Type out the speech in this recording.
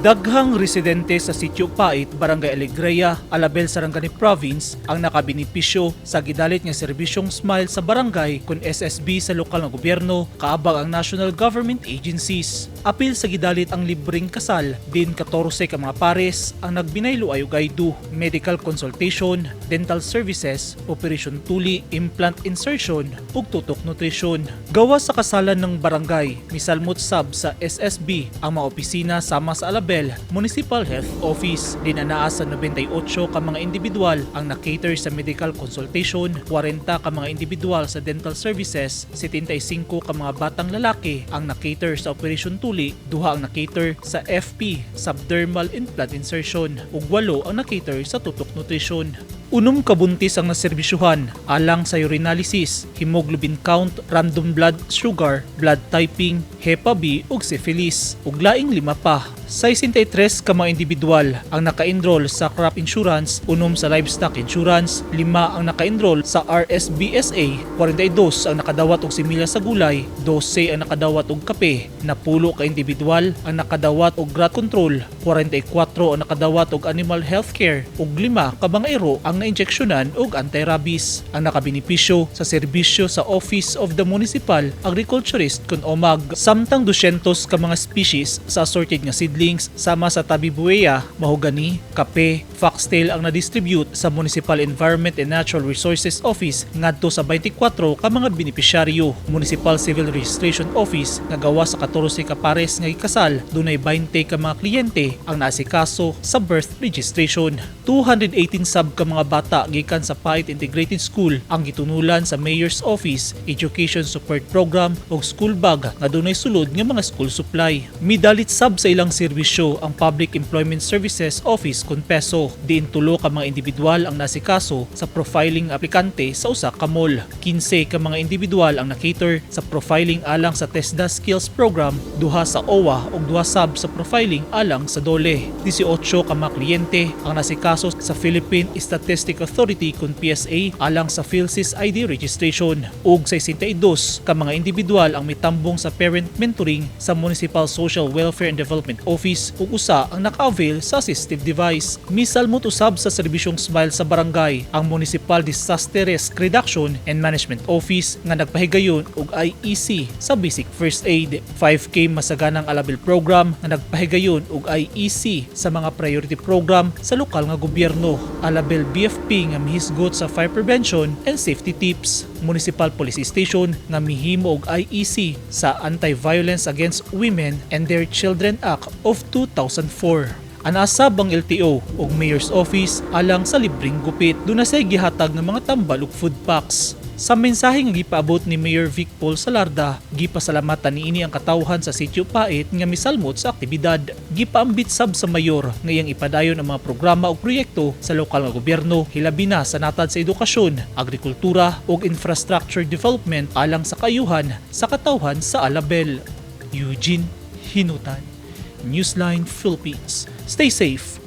Daghang residente sa Sitio Pait, Barangay Alegria, Alabel, Sarangani Province ang nakabenepisyo sa gidalit nga serbisyong Smile sa Barangay kun SSB sa lokal nga gobyerno kaabag ang national government agencies. Apil sa gidalit ang libreng kasal, din 14 ka mga pares ang nagbinaylo ay og I do, medical consultation, dental services, operation tuli, implant insertion ug tutok nutrition. Gawas sa kasalan ng barangay, misalmot sab sa SSB ang mga opisina sama sa Alabel Municipal Health Office. Din anaa sa 98 ka mga individual ang na-cater sa medical consultation, 40 ka mga individual sa dental services, 75 ka mga batang lalaki ang na-cater sa operation tuli, duha ang na-cater sa FP, subdermal implant insertion, ug walo ang na-cater sa tutok nutrition. 6 ka buntis ang naserbisyuhan alang sa urinalysis, hemoglobin count, random blood sugar, blood typing, Hepa B ug syphilis, ug laing lima pa. 63 ka mga individual ang naka-enroll sa crop insurance, 6 sa livestock insurance, lima ang naka-enroll sa RSBSA, 42 ang nakadawat og similya sa gulay, 12 ang nakadawat og kape, 10 ka individual ang nakadawat og rat control, 44 ang nakadawat og animal healthcare ug lima ka mga iro ang nainjeksyonan og anti-rabies. Ang nakabenepisyo sa serbisyo sa Office of the Municipal Agriculturist kun OMAG. Samtang 200 ka mga species sa assorted nga seedlings sama sa tabibuea, mahogany, kape, foxtail ang na-distribute sa Municipal Environment and Natural Resources Office ngadto sa 24 ka mga benepisyaryo. Municipal Civil Registration Office nga gawas sa 14 ka pares nga gikasal, dunay 20 ka mga kliyente ang naasikaso sa birth registration. 218 sab ka mga bata gikan sa Pait Integrated School ang gitunulan sa Mayor's Office Education Support Program ug school bag nga dunay sulod nga mga school supply. Midalit sab sa ilang serbisyo ang Public Employment Services Office kun PESO. Diin tulo ka mga individual ang nasikaso sa profiling aplikante sa usa ka mall. 15 ka mga individual ang na-cater sa profiling alang sa TESDA Skills Program, duha sa OWWA ug duha sab sa profiling alang sa DOLE. 18 ka mga kliyente ang nasikaso sa Philippine Statistic Authority kun PSA alang sa PhilSys ID registration ug 62 ka mga individual ang mitambong sa parent mentoring sa Municipal Social Welfare and Development Office ug usa ang naka-avail sa assistive device. Misalmot usab sa serbisyong Smile sa Barangay ang Municipal Disaster Risk Reduction and Management Office nga nagpahigayon og IEC sa Basic First Aid. 5K Masaganang Alabel Program nga nagpahigayon og IEC sa mga priority program sa lokal nga gobyerno. Alabel BFP nga mihisgot sa fire prevention and safety tips. Municipal Police Station nga mihimo og IEC sa Anti-Violence Against Women and Their Children Act of 2004. Anaa sab ang LTO ug Mayor's Office alang sa libreng gupit. Duna say gihatag ng mga tambal ug food packs. Sa mensahe nga gipaabot ni Mayor Vic Paul Salarda, gipasalamatan niini ang katawhan sa Sitio Pait nga misalmot sa aktibidad. Gipaambit sab sa mayor nga iyang ipadayon ang mga programa ug proyekto sa lokal nga gobyerno, hilabi na sa natad sa edukasyon, agrikultura ug infrastructure development alang sa kaayuhan sa katawhan sa Alabel. Eugene Hinutan, Newsline Philippines. Stay safe.